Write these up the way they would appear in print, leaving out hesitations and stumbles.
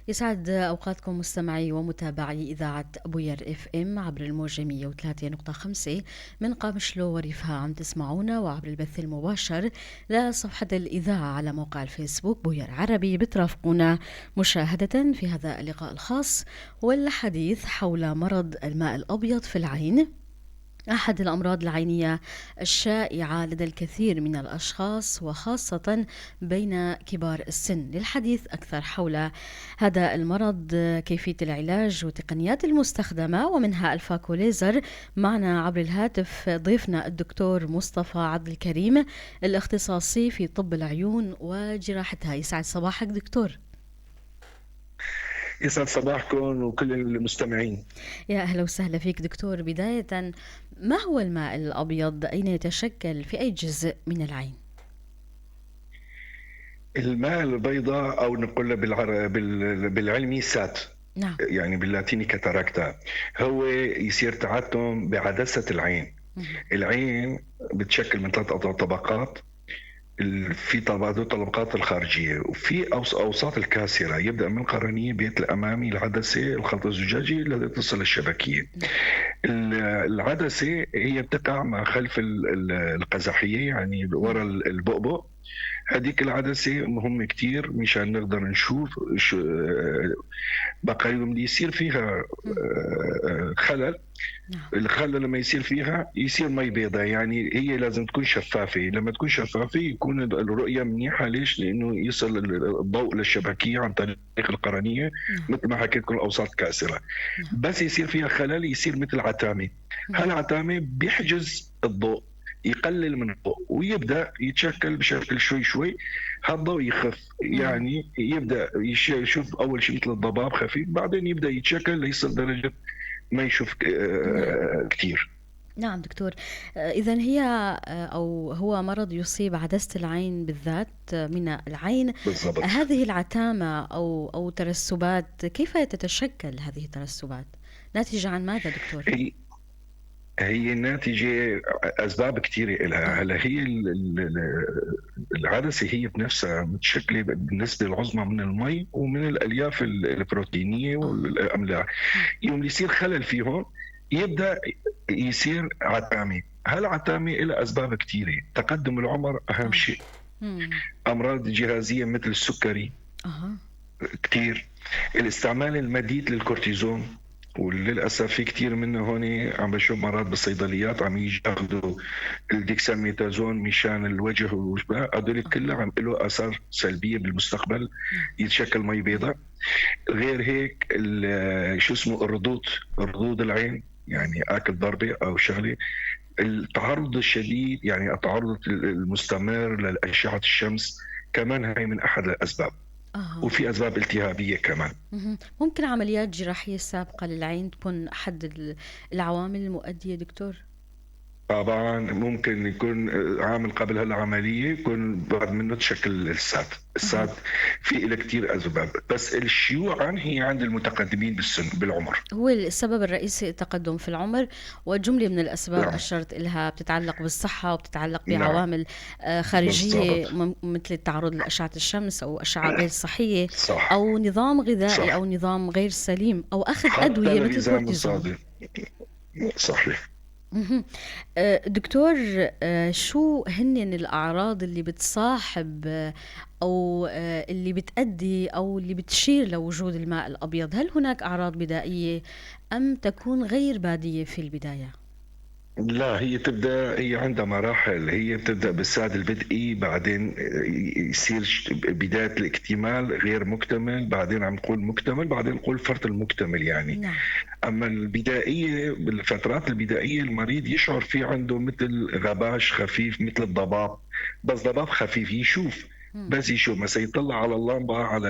يسعد أوقاتكم مستمعي ومتابعي إذاعة بوير FM عبر الموجة 103.5 من قامشلو وريفها عم تسمعونا، وعبر البث المباشر لصفحة الإذاعة على موقع الفيسبوك بوير عربي. بترافقونا مشاهدة في هذا اللقاء الخاص والحديث حول مرض الماء الأبيض في العين، أحد الأمراض العينية الشائعة لدى الكثير من الأشخاص وخاصة بين كبار السن. للحديث أكثر حول هذا المرض، كيفية العلاج وتقنيات المستخدمة ومنها الفاكو ليزر، معنا عبر الهاتف ضيفنا الدكتور مصطفى عبد الكريم الاختصاصي في طب العيون وجراحتها. يسعد صباحك دكتور. يسعد صباحكم وكل المستمعين. يا أهلا وسهلا فيك دكتور. بداية، ما هو الماء الأبيض؟ أين يتشكل؟ في أي جزء من العين؟ الماء البيضاء أو نقول بالعلمي SAD، يعني باللاتيني cataracta، هو يصير تعتم بعدسة العين. العين بتشكل من 3 طبقات، في طبقات الخارجية وفي أوساط الكاسرة، يبدأ من القرنية، بيت الأمامي، العدسة، الخلط الزجاجي الذي تصل الشبكية. العدسة هي بتقع مع خلف القزحية، يعني ورا البؤبؤ. هذيك العدسة مهمة كتير مشان نقدر نشوف بقى يوم يصير فيها خلل. الخلل لما يصير فيها يصير مي بيضاء، يعني هي لازم تكون شفافة. لما تكون شفافة يكون الرؤية منيحة. ليش؟ لأنه يصل الضوء للشبكية عن طريق القرنية، مثل ما حكيت لكم الأوساط كاسرة. بس يصير فيها خلل يصير مثل عتامة. هالعتامة بيحجز الضوء، يقلل من الضوء ويبدأ يتشكل بشكل شوي شوي، هالضوء يخف، يعني يبدأ يشوف أول شيء مثل الضباب خفيف، بعدين يبدأ يتشكل ليصل درجة ما يشوف كثير. نعم دكتور، إذن هي أو هو مرض يصيب عدسة العين بالذات من العين. بالضبط. هذه العتامة أو ترسبات، كيف تتشكل هذه الترسبات؟ ناتجة عن ماذا دكتور؟ هي الناتجة أسباب كثيرة إلها. هلا هي العدسة هي بنفسها متشكلة بالنسبة العظمى من المي ومن الألياف البروتينية والأملاح. يوم يصير خلل فيهم يبدأ يصير عتامة. هالعتامة إلها أسباب كثيرة. تقدم العمر أهم شيء. أمراض جهازية مثل السكري كثير، الاستعمال المديد للكورتيزون، وللأسف في كتير منه هون عم بشوف مرات بالصيدليات عم يجي ياخذوا الديكساميتازون مشان الوجه والوجبة، هدول كلها عم له آثار سلبية بالمستقبل، يتشكل مي بيضاء. غير هيك شو اسمه الرضوض، رضوض العين، يعني آكل ضربة أو شغلة، التعرض الشديد، يعني التعرض المستمر لأشعة الشمس كمان هاي من أحد الأسباب. وفي أسباب التهابية كمان. ممكن عمليات جراحية سابقة للعين تكون أحد العوامل المؤدية دكتور؟ طبعا ممكن يكون عامل قبل هالعملية يكون بعد منه تشكل ال SAD. ال SAD في له كثير أسباب، بس الشيوعا هي عند المتقدمين بالسن بالعمر. هو السبب الرئيسي التقدم في العمر، وجملة من الأسباب أشرت إلها بتتعلق بالصحة وبتتعلق بعوامل خارجية مثل التعرض لأشعة الشمس أو أشعة غير صحية، أو نظام غذائي أو نظام غير سليم، أو أخذ حتى أدوية مثل الغذاء الكورتيزون. المصادر. صحيح. دكتور، شو هن الأعراض اللي بتصاحب، أو، اللي بتأدي أو اللي بتشير لوجود الماء الأبيض؟ هل هناك أعراض بدائية أم تكون غير بادية في البداية؟ لا، هي عندها مراحل. هي بتبدأ بالساد البدئي، بعدين يصير بداية الاكتمال غير مكتمل، بعدين عم نقول مكتمل، بعدين نقول فرط المكتمل يعني. أما البدائية، بالفترات البدائية المريض يشعر في عنده مثل غباش خفيف، مثل الضباب، بس ضباب خفيف، يشوف، بس يشوف مثلا يطلع على اللمبة، على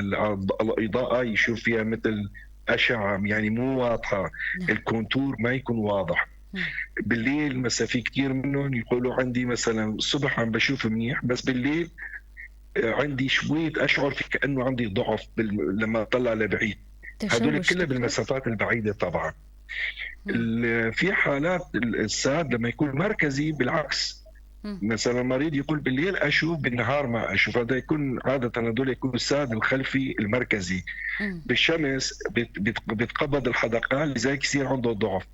الإضاءة، يشوف فيها مثل أشعة، يعني مو واضحة. الكونتور ما يكون واضح. بالليل مثلا في كتير منهم يقولوا عندي مثلا الصبح عم بشوف منيح، بس بالليل عندي شوية أشعر في كأنه عندي ضعف لما أطلع لبعيد. تشوش هدول كلها دكتور؟ بالمسافات البعيدة طبعا. في حالات الساد لما يكون مركزي بالعكس، مثلا المريض يقول بالليل اشوف، بالنهار ما اشوف، هذا يكون عادة هذول يكون الساد الخلفي المركزي. بالشمس بيتقبض الحدقه، لذلك يصير عنده ضعف.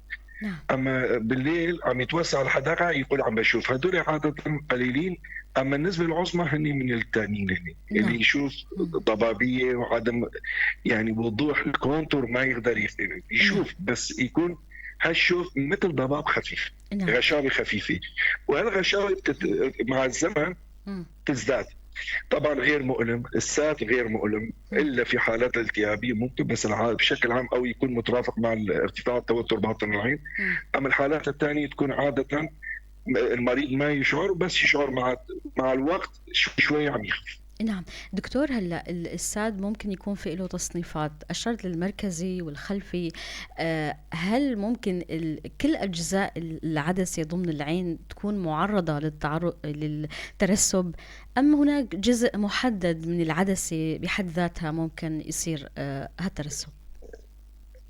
اما بالليل عم يتوسع الحدقه يقول عم بشوف. هذول عادة قليلين، اما النسبة العظمى هن من الثانيين اللي يشوف ضبابية وعدم يعني وضوح ال contour، ما يقدر يشوف، بس يكون هالشوف مثل ضباب خفيف، غشاوة خفيفة، وهالغشاوه مع الزمن تزداد. طبعا غير مؤلم، الساد غير مؤلم الا في حالات الالتهابيه ممكن، بس بشكل عام او يكون مترافق مع ارتفاع التوتر باطن العين. اما الحالات الثانية تكون عادة المريض ما يشعر، بس يشعر مع الوقت شوي شوي عم يخف. نعم دكتور، هلا الساد ممكن يكون في له تصنيفات، أشرت للمركزي والخلفي، هل ممكن كل أجزاء العدسة ضمن العين تكون معرضة للترسب، أم هناك جزء محدد من العدسة بحد ذاتها ممكن يصير هالترسب؟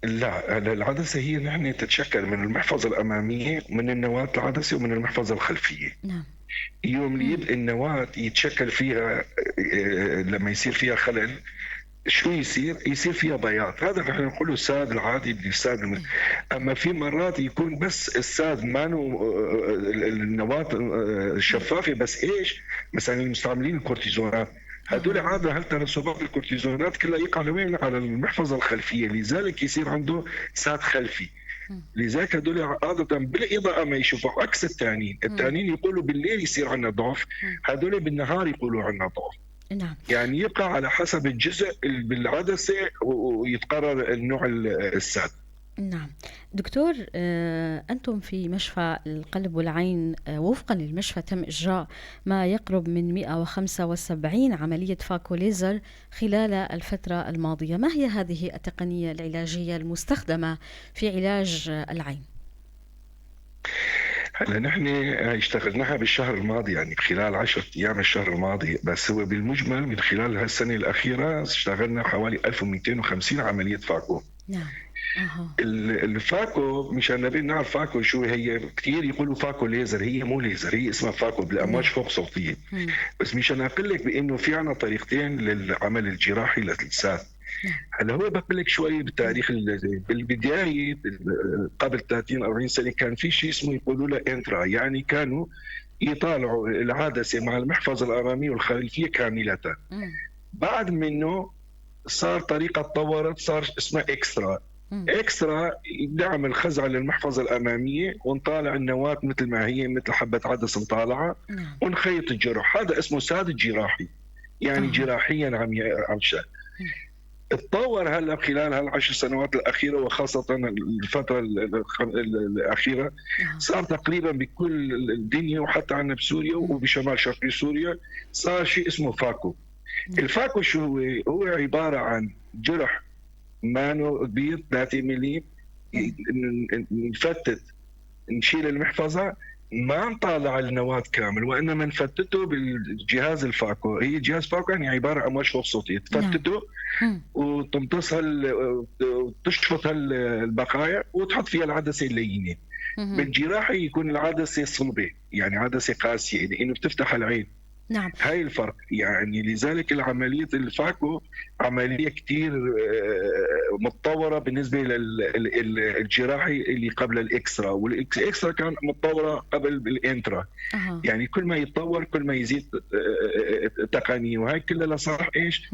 لا، العدسة هي نحن تتشكل من المحفظة الأمامية، من النواة العدسة، ومن المحفظة الخلفية. يوم اللي يبقى النواة يتشكل فيها، لما يصير فيها خلل شو يصير؟ يصير فيها بياض، هذا نحن نقوله الساد العادي، الساد. اما في مرات يكون بس الساد مانو النواة الشفافة بس، ايش؟ مثلا المستعملين الكورتيزونات هدول عادة هالترسبات الكورتيزونات كلها يقع لوين؟ على المحفظة الخلفية، لذلك يصير عنده ساد خلفي. لذلك هدول عادة بالإضاءة ما يشوفوا، عكس الثانيين، الثانيين يقولوا بالليل يصير عندنا ضعف، هدول بالنهار يقولوا عندنا ضعف. يعني يبقى على حسب الجزء بالعدسة ويتقرر النوع الساد. نعم دكتور، أنتم في مشفى القلب والعين، وفقا للمشفى تم إجراء ما يقرب من 175 عملية فاكو ليزر خلال الفترة الماضية، ما هي هذه التقنية العلاجية المستخدمة في علاج العين؟ هلا نحن اشتغلناها بالشهر الماضي، يعني خلال 10 ايام الشهر الماضي، بس هو بالمجمل من خلال هالسنة الاخيرة اشتغلنا حوالي 1250 عملية phaco. نعم. ال phaco مشان نبي نعرف phaco شو هي، كثير يقولوا phaco ليزر، هي مو ليزر، هي اسمها phaco بالامواج فوق صوتية. بس مشان اقول لك بانه في عنا طريقتين للعمل الجراحي للساد. هلا هو بقول لك شوي بالتاريخ، بالبداية قبل 30 40 سنة كان في شيء اسمه يقولوا له intra، يعني كانوا يطالعوا العدسة مع المحفظة الامامية والخلفيه كاملة. بعد منه صار طريقه تطورت، صار اسمها extra. extra نعمل خزعه للمحفظه الامامية ونطالع النواة مثل ما هي، مثل حبه عدس نطالعها ونخيط الجرح، هذا اسمه ساد الجراحي، يعني جراحيا عم عم تطور هلا خلال هالعشر سنوات الاخيرة وخاصة الفترة الاخيرة، صار تقريبا بكل الدنيا وحتى عندنا بسوريا وبشمال شرقي سوريا صار شيء اسمه phaco. ال phaco شو هو؟ هو عبارة عن جرح مانو كبير 3 ملم، نفتت نشيل المحفظة، ما نطالع النواة كامل، وانما نفتته بالجهاز ال phaco. هي جهاز phaco يعني عبارة عن امواج فوق صوتية، تفتته وتمتص وتشفط البقايا وتحط فيها العدسة اللينه. بالجراحه يكون العدسة صلبه، يعني عدسة قاسية لانه بتفتح العين. نعم. هاي الفرق، يعني لذلك العملية ال phaco عملية كثير متطورة بالنسبة للجراحي اللي قبل ال extra، وال extra كان متطورة قبل بال intra. يعني كل ما يتطور كل ما يزيد تقنية، وهي كلها لصالح ايش؟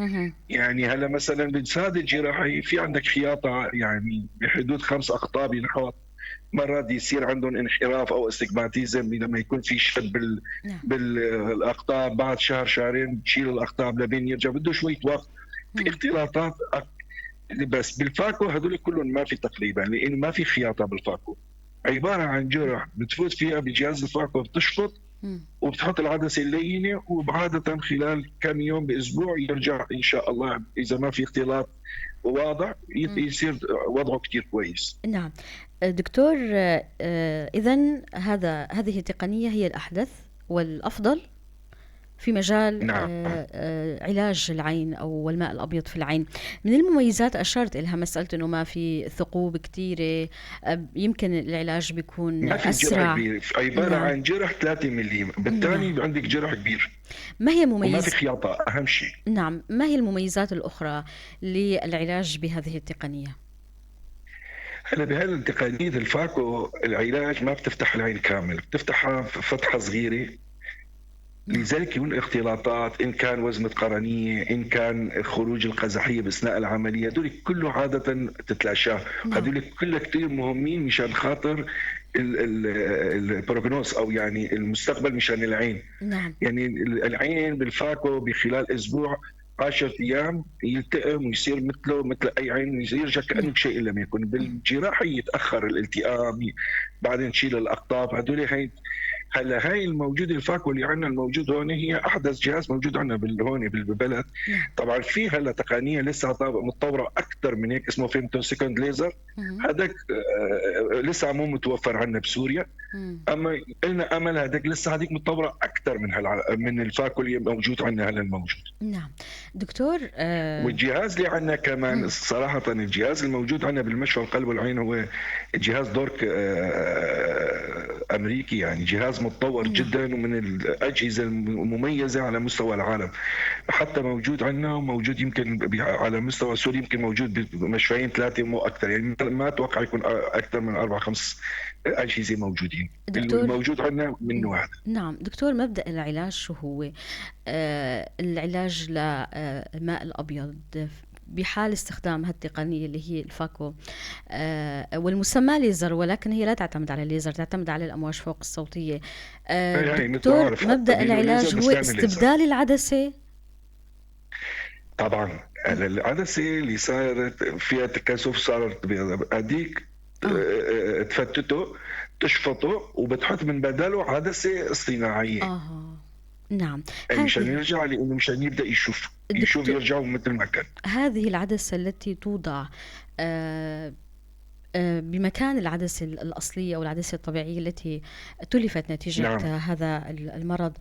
يعني هلا مثلا بالساد الجراحي في عندك خياطة يعني بحدود 5 أقطاب ينحط، مرات يصير عندهم انحراف او astigmatism لما يكون في شد بالاقطاب، بعد شهر شهرين تشيل الاقطاب لبين يرجع، بده شوية وقت، في اختلاطات. بس بال phaco هذول كلهم ما في تقريبا، لانه ما في خياطة بال phaco، عبارة عن جرح بتفوت فيها بجهاز ال phaco، بتشفط وبتحط العدسة اللينه، وعاده خلال كم يوم باسبوع يرجع ان شاء الله، اذا ما في اختلاط واضح يصير وضعه كثير كويس. نعم دكتور، اذا هذه التقنية هي الاحدث والافضل في مجال نعم. علاج العين أو الماء الأبيض في العين. من المميزات أشرت إلها مسألة أنه ما في ثقوب كثيرة، يمكن العلاج بيكون ما في أسرع. جرح كبير، عبارة نعم. عن جرح 3 مليم، بالثاني نعم. عندك جرح كبير. ما هي وما في خياطة، أهم شيء. نعم، ما هي المميزات الأخرى للعلاج بهذه التقنية؟ هلا بهذه التقنية الفاكو العلاج ما بتفتح العين كامل، بتفتحها فتحة صغيرة. لذلك يكون اختلاطات، إن كان وزمة قرنية، إن كان خروج القزحية بأثناء العملية، هذول كله عادة تتلاشاه. هذول كله كتير مهمين مشان خاطر ال prognose أو يعني المستقبل مشان العين. يعني العين بالفاكو بخلال أسبوع 10 أيام يلتئم ويصير مثله مثل أي عين، يرجع كأنه بشيء لم يكن. بالجراحة يتأخر الالتئام، بعدين تشيل الأقطاب هذول. هي هلا هاي الموجود الفاكو اللي عندنا الموجود هون هي أحدث جهاز موجود عندنا هون بالبلد. طبعا في هلا تقنية لسه متطورة أكثر من هيك اسمه femtosecond laser، هذاك لسه مو متوفر عندنا بسوريا. أما لنا أمل هذاك لسه هذيك متطورة أكثر من الفاكو اللي موجود عندنا هلا الموجود. نعم دكتور، والجهاز اللي عندنا كمان صراحة الجهاز الموجود عندنا بالمشفى القلب والعين هو جهاز دورك أمريكي، يعني جهاز متطور جدا ومن الأجهزة المميزة على مستوى العالم، حتى موجود عندنا وموجود يمكن على مستوى سوريا، يمكن موجود بمشفيين 3 مو أكثر، يعني ما أتوقع يكون أكثر من 4-5 أجهزة موجودين. دكتور، الموجود عندنا منه هذا. نعم دكتور، مبدأ العلاج شو هو؟ العلاج للماء الأبيض بحال استخدام هالتقنية اللي هي الفاكو والمسمى ليزر، ولكن هي لا تعتمد على الليزر، تعتمد على الأمواج فوق الصوتية. دكتور، متعارف. مبدأ بيقولوا العلاج ليزر هو بس نعمل ليزر. استبدال العدسة؟ طبعا العدسة اللي صارت فيها تكاثف صارت بيضاء، هذيك تفتته تشفطه وبتحط من بداله عدسة اصطناعية. نعم. مشان يرجع، لأنه مشان يبدأ يشوف يرجعوا مثل ما كان. هذه العدسة التي توضع بمكان العدسة الأصلية أو العدسة الطبيعية التي تلفت نتيجة هذا المرض،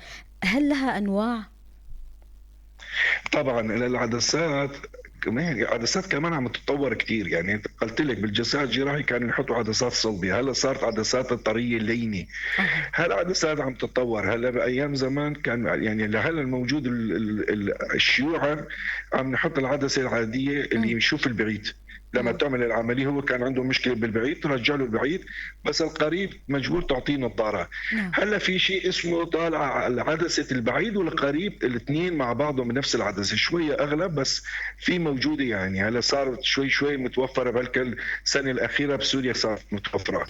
هل لها أنواع؟ طبعا العدسات كمان، العدسات كمان عم تتطور كتير. يعني قلت لك بالجساء الجراحي كانوا يحطوا عدسات صلبة، هلا صارت عدسات الطرية اللينة. هالعدسات عم تتطور. هلا بأيام زمان كان يعني لهلا الموجود الشيوعة عم نحط العدسة العادية اللي يشوف البعيد. لما تعمل العملية هو كان عنده مشكلة بالبعيد ترجع له البعيد، بس القريب مجبور تعطيه نظارة. هلا في شيء اسمه طالع العدسة البعيد والقريب الاثنين مع بعضهم بنفس العدسة، شوية أغلى بس في موجودة. يعني هلا صارت شوي شوي متوفرة، بهالكل السنة الأخيرة بسوريا صارت متوفرة.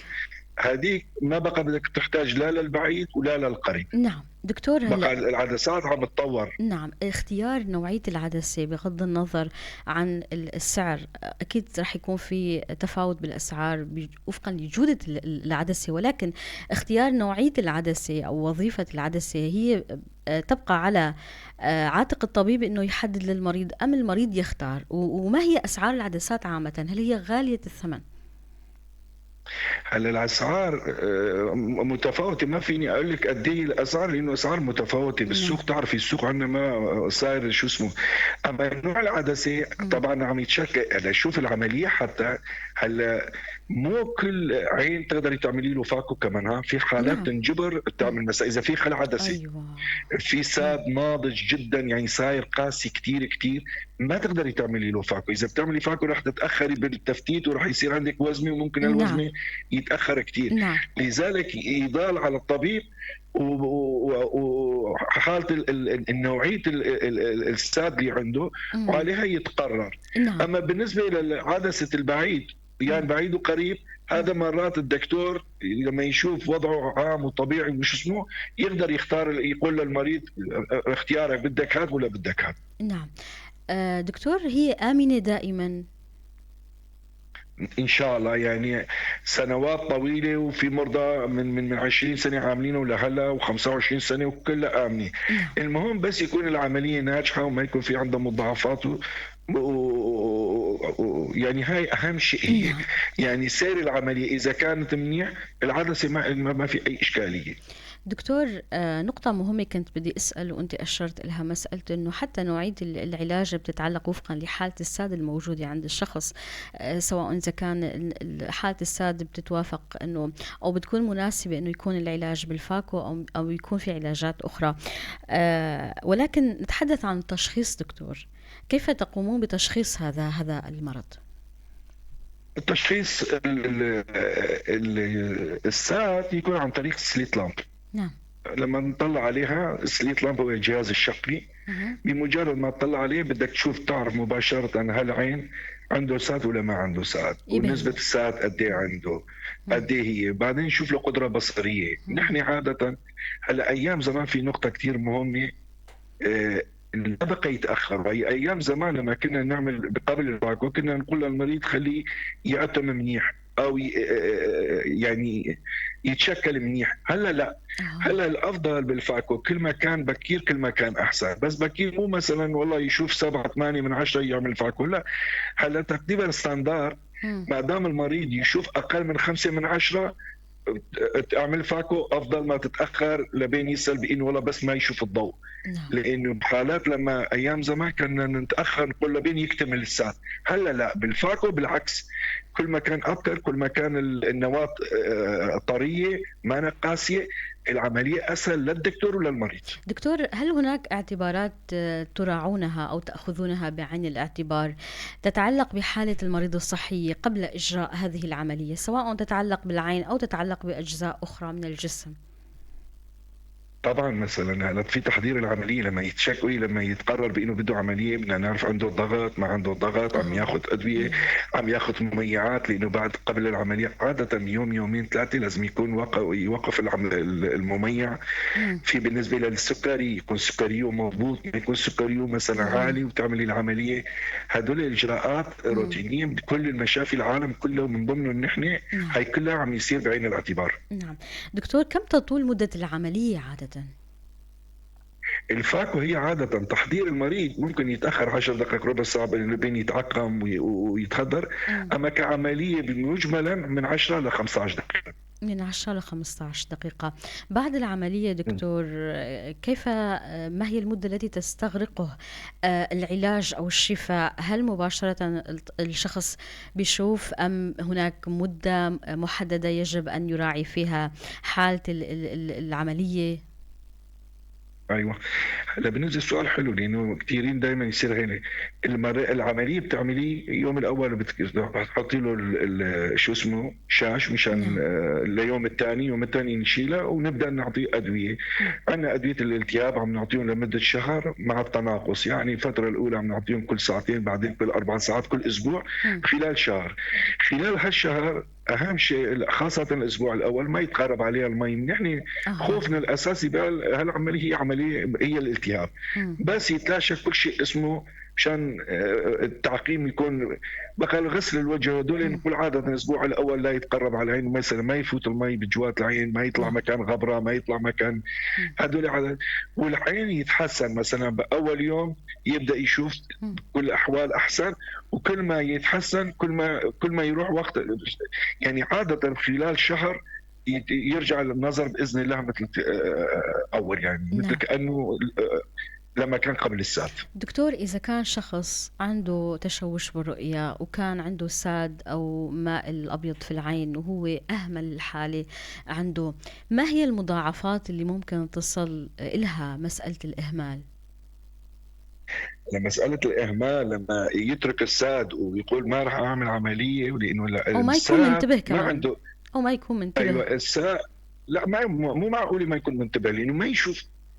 هذيك ما بقى بدك تحتاج لا للبعيد ولا للقريب. نعم دكتور، هلا بقى العدسات عم تتطور. نعم، اختيار نوعية العدسة بغض النظر عن السعر، أكيد رح يكون في تفاوت بالأسعار وفقا لجودة العدسة، ولكن اختيار نوعية العدسة أو وظيفة العدسة هي تبقى على عاتق الطبيب إنه يحدد للمريض أم المريض يختار. وما هي أسعار العدسات عامة؟ هل هي غالية الثمن؟ هلا الأسعار متفاوتة، ما فيني أقول لك قد إيه الأسعار لأنه أسعار متفاوتة بالسوق. تعرفي السوق عندنا ما صاير شو اسمه. أما نوع العدسة طبعاً عم يتشكل. هلا شوف العملية حتى هلا مو كل عين تقدري تعملي له فاكو كمان، ها في حالات تنجبر تعمل مثلا إذا في خلع عدسة. في ساد ناضج جداً، يعني صاير قاسي كتير كتير، ما تقدري تعملي له فاكو. إذا بتعملي فاكو رح تتأخري بالتفتيت ورح يصير عندك وزمة، وممكن الوزمة يتأخر كتير. لذلك يضال على الطبيب وحالة النوعية الساد اللي عنده وعليها يتقرر. أما بالنسبة للعدسة البعيد، يعني بعيد وقريب، هذا مرات الدكتور لما يشوف وضعه عام وطبيعي وش اسمه يقدر يختار، يقول للمريض اختيارك، بدك هذا ولا بدك هذا. نعم. دكتور، هي آمنة دائما؟ إن شاء الله، يعني سنوات طويلة، وفي مرضى من 20 سنة عاملينه لهلا وخمسة وعشرين سنة وكلها آمنة. المهم بس يكون العملية ناجحة وما يكون في عندها مضاعفات يعني هاي أهم شيء هي. يعني سير العملية إذا كانت منيح، العدسة ما في أي إشكالية. دكتور، نقطة مهمة كنت بدي أسأل وأنت أشرت لها، مسألة أنه حتى نوعية العلاج بتتعلق وفقا لحالة الساد الموجودة عند الشخص، سواء إذا كان حالة الساد بتتوافق أنه أو بتكون مناسبة أنه يكون العلاج بال phaco أو يكون في علاجات أخرى، ولكن نتحدث عن التشخيص دكتور، كيف تقومون بتشخيص هذا المرض؟ التشخيص الساد يكون عن طريق ال slit lamp. نعم. لما نطلع عليها ال slit lamp هو الجهاز الشقي، بمجرد ما تطلع عليه بدك تشوف تعرف مباشرة هل عين عنده ساد ولا ما عنده ساد، ونسبة الساد قد ايه عنده، قد ايه هي، بعدين نشوف له قدرة بصرية. نحن عادة هلا ايام زمان في نقطة كثير مهمة، ما بقى يتاخر. هي ايام زمان لما كنا نعمل قبل ال phaco كنا نقول للمريض خليه يعتم منيح او يعني يتشكل منيح. هلا لا، هلا الافضل بال phaco كل ما كان بكير كل ما كان احسن، بس بكير مو مثلا والله يشوف 7 8 من 10 يعمل phaco، لا، هلا تقريبا standard ما دام المريض يشوف اقل من 5 من 10 تعمل phaco افضل ما تتاخر لبين يصل بانه والله بس ما يشوف الضوء. لانه بحالات لما ايام زمان كنا نتاخر نقول لبين يكتمل الساد، هلا لا، بال phaco بالعكس، كل ما كان ابكر كل ما كان النواة طرية ما قاسية، العملية اسهل للدكتور وللمريض. دكتور، هل هناك اعتبارات تراعونها او تاخذونها بعين الاعتبار تتعلق بحاله المريض الصحية قبل اجراء هذه العملية، سواء تتعلق بالعين او تتعلق باجزاء اخرى من الجسم؟ طبعا مثلا هلا في تحضير العملية لما يتشكوي، لما يتقرر بانه بده عملية بدنا نعرف عنده ضغط ما عنده ضغط، عم ياخذ ادوية، عم ياخذ مميعات، لانه بعد قبل العملية عادة يوم يومين ثلاثة لازم يكون يوقف المميع. في بالنسبة للسكري يكون سكريه مضبوط، ما يكون سكريه مثلا عالي وتعملي العملية. هدول الاجراءات روتينيه بكل المشافي العالم كله، من ضمنهم نحن، هي كلها عم يصير بعين الاعتبار. نعم دكتور، كم تطول مده العملية عادة؟ ال phaco هي عادة تحضير المريض ممكن يتأخر 10 دقائق ربع ساعة بين يتعقم ويتخدر، أما كعملية مجملا من 10 ل 15 دقيقة. من 10 ل 15 دقيقة. بعد العملية دكتور، كيف ما هي المدة التي تستغرقه العلاج أو الشفاء؟ هل مباشرة الشخص بيشوف أم هناك مدة محددة يجب أن يراعي فيها حالة العملية؟ ايوه، هلا بالنسبة للسؤال حلو، لانه كثيرين دائما يصير غير العملية بتعمليه اليوم الاول بتحطي له شو اسمه شاش مشان ليوم الثاني، يوم الثاني نشيلها ونبدا نعطيه ادوية. عندنا ادوية الالتهاب عم نعطيهم لمدة شهر مع التناقص، يعني الفترة الاولى عم نعطيهم كل ساعتين، بعدين كل 4 ساعات كل اسبوع خلال شهر. خلال هالشهر اهم شيء خاصة الاسبوع الاول ما يتقرب عليها المي. نحن خوفنا الاساسي بهالعمليه هي عملية هي الالتهاب، بس يتلاشى كل شيء اسمه مشان التعقيم يكون بقى غسل الوجه هدول. نقول عادة الاسبوع الاول لا يتقرب على العين، مثلا ما يفوت المي بجوات العين، ما يطلع مكان غبرة، ما يطلع مكان هدول عادة. والعين يتحسن مثلا باول يوم يبدا يشوف كل الاحوال احسن، وكل ما يتحسن كل ما يروح وقت، يعني عادة خلال شهر يرجع النظر باذن الله مثل اول، يعني مثل كانه لما كان قبل الساد. دكتور، إذا كان شخص عنده تشوش بالرؤية وكان عنده ساد أو ماء الأبيض في العين وهو أهمل الحالة عنده، ما هي المضاعفات اللي ممكن تصل إلها مسألة الإهمال؟ لمسألة الإهمال لما يترك الساد ويقول ما راح أعمل عملية لأنه أو ما يكون منتبه كمان، ما عنده أو ما يكون منتبه. أيوة الساد لا، ما مو معقول ما يكون منتبه لأنه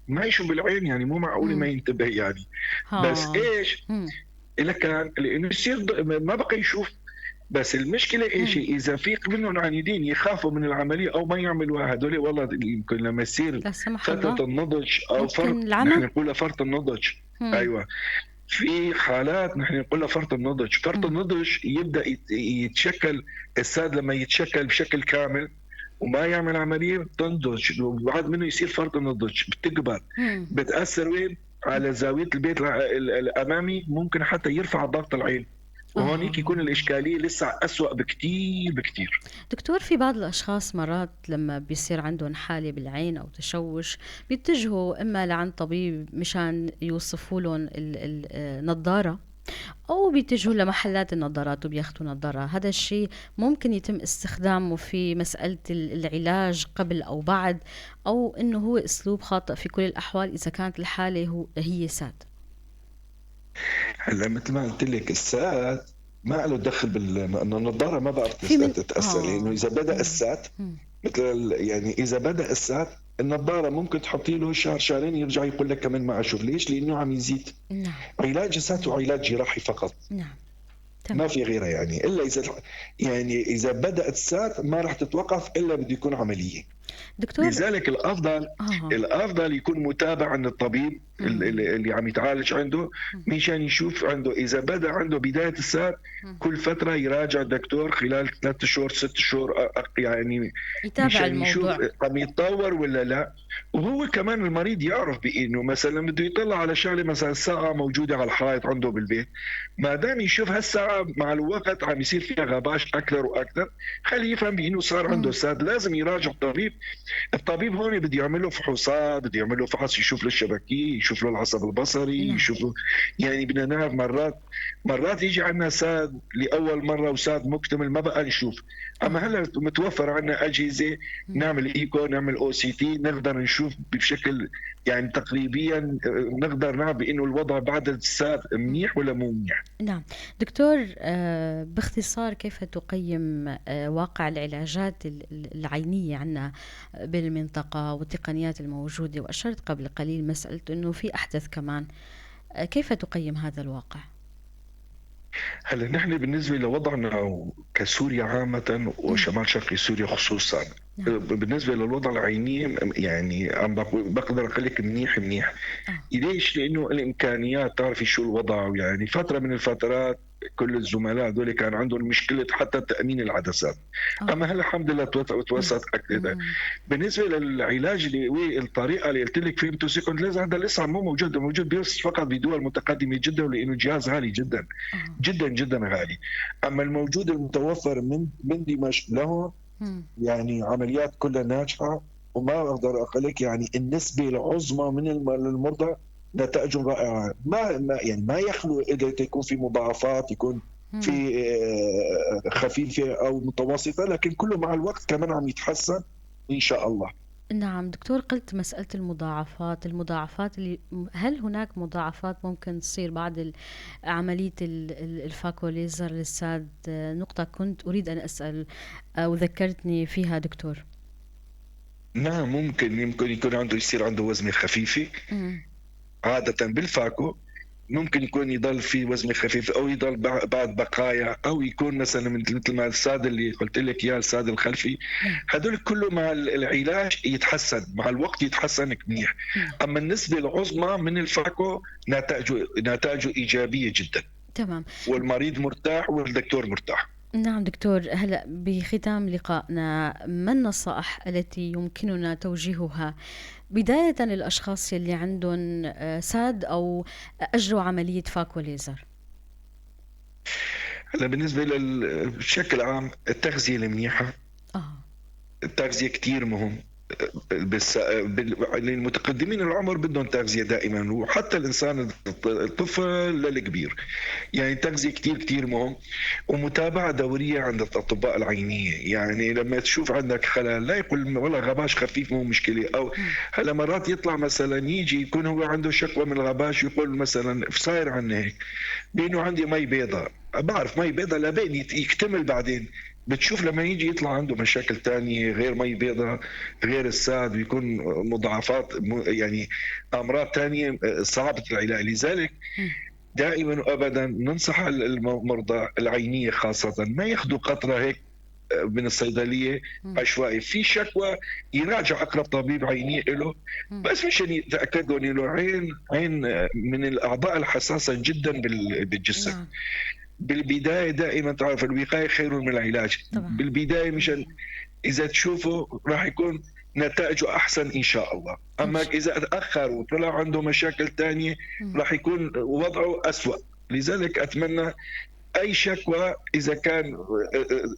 ما يشوف بالعين، يعني مو معقول ما ينتبه يعني. بس ايش إلا كان لانه يصير ما بقى يشوف. بس المشكلة ايش اذا في منهم عنيدين يخافوا من العملية او ما يعملوها، هدول والله يمكن لما يصير فترة النضج او فرط، نحن نقولها فرط النضج. ايوه في حالات نحن نقولها فرط النضج. فرط النضج يبدا يتشكل الساد، لما يتشكل بشكل كامل وما يعمل عملية بتنضج، وبعد منه يصير فرط النضج، بتكبر، بتاثر وين؟ على زاوية البيت الامامي، ممكن حتى يرفع ضغط العين. وهونيك يكون الإشكالية لسه أسوأ بكتير بكتير. دكتور، في بعض الأشخاص مرات لما بيصير عندهم حالة بالعين أو تشوش بيتجهوا إما لعند طبيب مشان يوصفوا لهم النظارة، أو بيتجهوا لمحلات النظارات وبياخدوا نظارة. هذا الشيء ممكن يتم استخدامه في مسألة العلاج قبل أو بعد، أو إنه هو أسلوب خاطئ في كل الأحوال إذا كانت الحالة هي SAD؟ هلا مثل ما قلت لك، ال SAD ما له دخل انه النظارة ما بقى تتاثر، لانه اذا بدا ال SAD مثل يعني اذا بدا ال SAD النظارة ممكن تحطي له شهر شهرين يرجع يقول لك كمان ما اشوف. ليش؟ لانه عم يزيد. نعم. علاج ال SAD وعلاج جراحي فقط. نعم. تمام. ما في غيرها يعني، الا اذا يعني اذا بدات ال SAD ما راح تتوقف الا بده يكون عملية. دكتور، لذلك الافضل الافضل يكون متابع عند الطبيب اللي عم يتعالج عنده، مشان يشوف عنده اذا بدا عنده بداية ال SAD كل فترة يراجع الدكتور خلال 3 شهور 6 شهور، يعني يتابع الموضوع، يشوف عم يتطور ولا لا. وهو كمان المريض يعرف بانه مثلا بده يطلع على شغله، مثلا ساعة موجودة على الحائط عنده بالبيت، ما دام يشوف هالساعة مع الوقت عم يصير فيها غباش اكثر واكثر، خليه يفهم بانه صار عنده SAD، لازم يراجع الطبيب. الطبيب هون بده يعمل له فحوصات، بده يعمل له فحص، يشوف له الشبكيه، يشوف له العصب البصري، يشوف له يعني بدنا نعرف. مرات يجي عندنا SAD لاول مرة و SAD مكتمل ما بقى نشوف. اما هلا متوفر عندنا اجهزة، نعمل ايكو، نعمل OCT، نقدر نشوف بشكل يعني تقريبيا نقدر نعرف بانه الوضع بعد ال SAD منيح ولا مو منيح. نعم دكتور، باختصار كيف تقيم واقع العلاجات العينية عندنا بالمنطقة والتقنيات الموجودة؟ وأشرت قبل قليل مسألة أنه في أحدث كمان، كيف تقيم هذا الواقع؟ هلا نحن بالنسبة لوضعنا كسوريا عامة وشمال شرقي سوريا خصوصا، نعم. بالنسبة للوضع العيني يعني عم بقدر أقول لك منيح منيح. ليش؟ لأنه الإمكانيات، تعرفي شو الوضع، يعني فترة من الفترات كل الزملاء دول كان عندهم مشكلة حتى تأمين العدسات. أما هلا الحمد لله توسعت أكثر. بالنسبة للعلاج اللي الطريقة اللي قلت لك femtosecond laser، هذا لسه مو موجود، موجود بس فقط بدول متقدمة جدا، لأنه الجهاز غالي جدا جدا جدا غالي. أما الموجود المتوفر من دمشق له يعني عمليات كلها ناجحة، وما أقدر أقول لك يعني النسبة العظمى من المرضى نتائجهم رائعة. ما يعني ما يخلو إذا يكون في مضاعفات، يكون في خفيفة أو متوسطة، لكن كله مع الوقت كمان عم يتحسن إن شاء الله. نعم دكتور، قلت مسألة المضاعفات اللي هل هناك مضاعفات ممكن تصير بعد عملية ال phaco laser لل SAD؟ نقطة كنت أريد أن أسأل وذكرتني فيها دكتور. نعم، ممكن يكون عنده، يصير عنده وزنة خفيفة. عادة بال phaco ممكن يكون يضل في وزن خفيف، او يضل بعد بقايا، او يكون مثلا مثل ما ال SAD اللي قلت لك اياه، ال SAD الخلفي. هدول كله مع العلاج يتحسن مع الوقت، يتحسن منيح. اما النسبة العظمى من ال phaco نتائجه ايجابية جدا. تمام. والمريض مرتاح والدكتور مرتاح. نعم دكتور، هلا بختام لقائنا، ما النصائح التي يمكننا توجيهها بداية للأشخاص اللي عندهم SAD أو أجروا عملية phaco laser؟ هلا بالنسبة بشكل عام التغذية المنيحة. التغذية كتير مهم. بس المتقدمين العمر بدهم تغذية دائما، وحتى الإنسان الطفل للكبير، يعني التغذية كتير كتير مهم، ومتابعة دورية عند الأطباء العينية. يعني لما تشوف عندك خلل لا يقول والله غباش خفيف مو مشكلة، أو هلا مرات يطلع مثلا يجي يكون هو عنده شكوى من الغباش، يقول مثلا صاير عنا هيك بأنه عندي مي بيضاء، بعرف مي بيضاء لبين يكتمل بعدين بتشوف لما يجي يطلع عنده مشاكل تانية غير مي بيضاء، غير ال SAD، ويكون مضاعفات يعني أمراض تانية صعبة العلاج. لذلك دائما وأبدا ننصح المرضى العينية خاصة ما ياخذوا قطرة هيك من الصيدلية عشوائي. في شكوى يراجع أقرب طبيب عيني له، بس مشان يتأكدوا إنه عين من الأعضاء الحساسة جدا بالجسم. بالبداية دائما تعرف الوقاية خير من العلاج. طبعا. بالبداية مشان إذا تشوفه راح يكون نتائجه أحسن إن شاء الله. أما إذا تأخر وطلع عنده مشاكل تانية راح يكون وضعه أسوأ. لذلك أتمنى اي شكوى اذا كان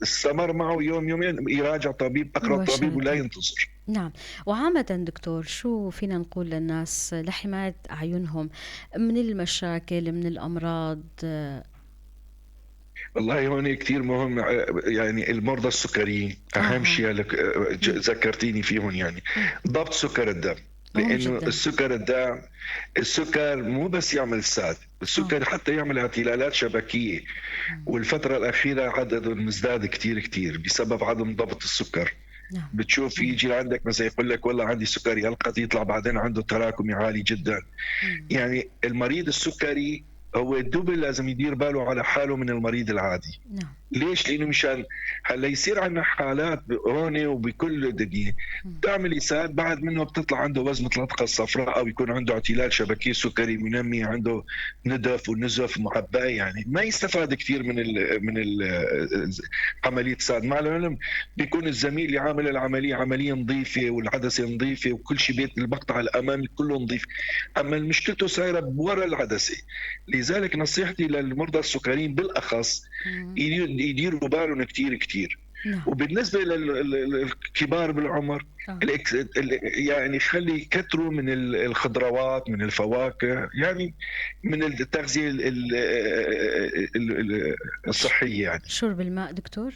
استمر معه يوم يومين يراجع طبيب، اقرب طبيب، ولا ينتظر. نعم. وعامة دكتور، شو فينا نقول للناس لحماية أعينهم من المشاكل، من الأمراض؟ والله هون كثير مهم، يعني المرضى السكريين اهم شيء ذكرتيني فيهم، يعني ضبط سكر الدم، لانه السكر الدم، السكر مو بس يعمل SAD، السكر حتى يعمل اعتلالات شبكيه، والفترة الاخيرة عدد مزداد كثير كثير بسبب عدم ضبط السكر. بتشوف يجي عندك مثلا يقول لك والله عندي سكري هلقد، يطلع بعدين عنده تراكمي عالي جدا. يعني المريض السكري هو ال double لازم يدير باله على حاله من المريض العادي. ليش؟ لانه مشان هلا يصير عندنا حالات هون وبكل الدنيا تعمل SAD، بعد منه بتطلع عنده وزمة العتقة الصفراء، او يكون عنده اعتلال شبكي سكري منمي، عنده ندف ونزف معباه، يعني ما يستفاد كثير من ال عملية SAD. مع العلم بيكون الزميل اللي عامل العملية عملية نظيفة والعدسه نظيفة وكل شيء، بيت المقطع الامامي كله نظيف، اما مشكلته صايرة ورا العدسه. لذلك نصيحتي للمرضى السكريين بالاخص يديروا بالهم كثير كثير. وبالنسبة للكبار بالعمر يعني خلي يكثروا من الخضروات، من الفواكه، يعني من التغذية الصحية يعني. شرب الماء دكتور؟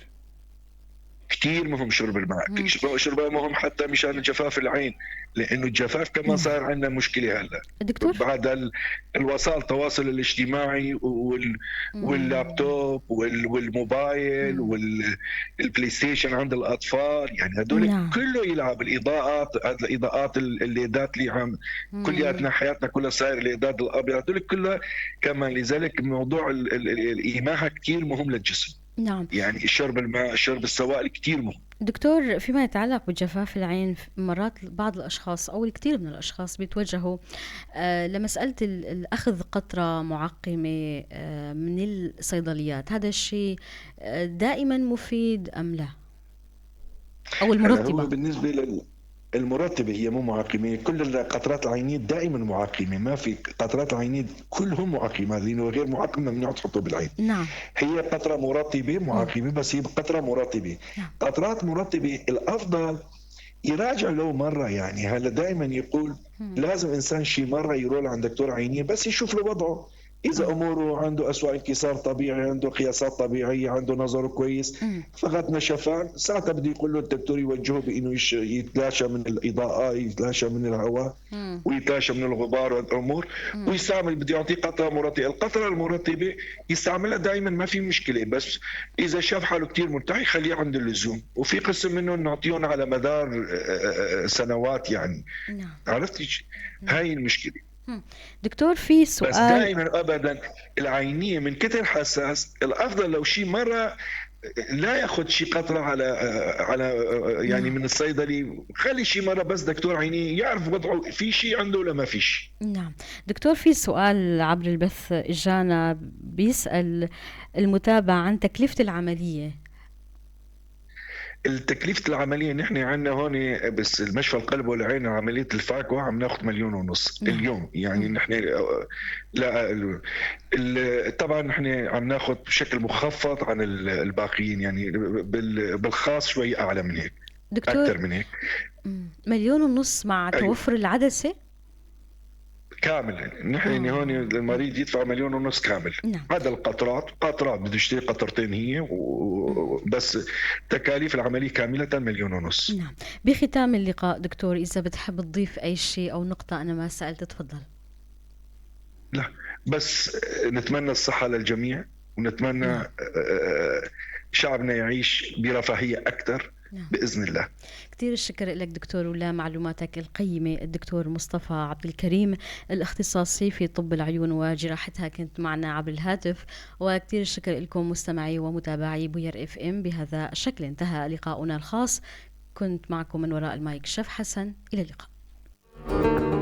كثير مهم شرب الماء. شرب الماء مهم حتى مشان جفاف العين، لانه الجفاف كمان صار عندنا مشكلة هلا دكتور بعد الوسائل التواصل الاجتماعي واللابتوب والموبايل وال PlayStation عند الاطفال، يعني هدول كله يلعب. الاضاءات، الاضاءات الليدات اللي عم كلياتنا حياتنا كلها صاير الليدات الابيض، هدول كلها كمان. لذلك موضوع الايماحه كثير مهم للجسم. يعني شرب الماء، شرب السوائل كثير مهم. دكتور، فيما يتعلق بجفاف العين، مرات بعض الأشخاص أو الكثير من الأشخاص بيتوجهوا لمسألة الأخذ قطرة معقمة من الصيدليات، هذا الشيء دائما مفيد أم لا؟ أو المرطبة. هو بالنسبة للمرطبة هي مو معقمة، كل القطرات العينية دائما معقمة، ما في قطرات العينية كلهم معقمات، لأنه غير معقمة ممنوع تحطه بالعين. هي قطرة مرطبة معقمة، بس هي قطرة مرطبة. قطرات مرطبة الأفضل يراجع له مرة، يعني هلا دائما يقول لازم إنسان شي مرة يروح عند دكتور عينية بس يشوف له وضعه، اذا اموره عنده اسوء انكسار طبيعي، عنده قياسات طبيعيه، عنده نظره كويس، فقط نشفان، ساعتها بده يقول له الدكتور يوجهه بانه يتلاشى من الاضاءه، يتلاشى من الهواء، ويتلاشى من الغبار والامور، ويستعمل بده يعطيه قطرة مرطبه. القطرة المرطبه يستعملها دائما ما في مشكله، بس اذا شاف حاله كثير مرتاح يخليه عند اللزوم، وفي قسم منهم نعطيهم على مدار سنوات يعني. عرفتي؟ هاي المشكلة. دكتور، في سؤال. بس دائما ابدا العينية من كثر حساس، الافضل لو شيء مرة لا ياخذ شيء قطرة على يعني من الصيدلي، خلي شيء مرة بس دكتور عيني يعرف وضعه، في شيء عنده ولا ما في شيء. نعم دكتور، في سؤال عبر البث اجانا، بيسال المتابع عن تكلفة العملية. التكلفة العملية نحن عندنا هون بس المشفى القلب والعين عملية ال phaco عم ناخذ 1.5 مليون اليوم، يعني نحن لا طبعا نحن عم ناخذ بشكل مخفض عن الباقيين، يعني بالخاص شوي اعلى من هيك. دكتور، اكثر من هيك. 1.5 مليون مع توفر العدسة؟ كامل، نحن هون المريض يدفع 1.5 مليون كامل. هذا القطرات، قطرات بده يشتري قطرتين هي بس تكاليف العملية كاملة 1.5 مليون. نعم. بختام اللقاء دكتور، اذا بتحب تضيف اي شيء او نقطة انا ما سالت، تفضل. لا، بس نتمنى الصحة للجميع ونتمنى شعبنا يعيش برفاهيه اكثر باذن الله. كثير الشكر لك دكتور ولمعلوماتك القيمة، الدكتور مصطفى عبد الكريم الاختصاصي في طب العيون وجراحتها، كنت معنا عبر الهاتف. وكثير الشكر لكم مستمعي ومتابعي بوير FM. بهذا الشكل انتهى لقاؤنا الخاص، كنت معكم من وراء المايك شف حسن، الى اللقاء.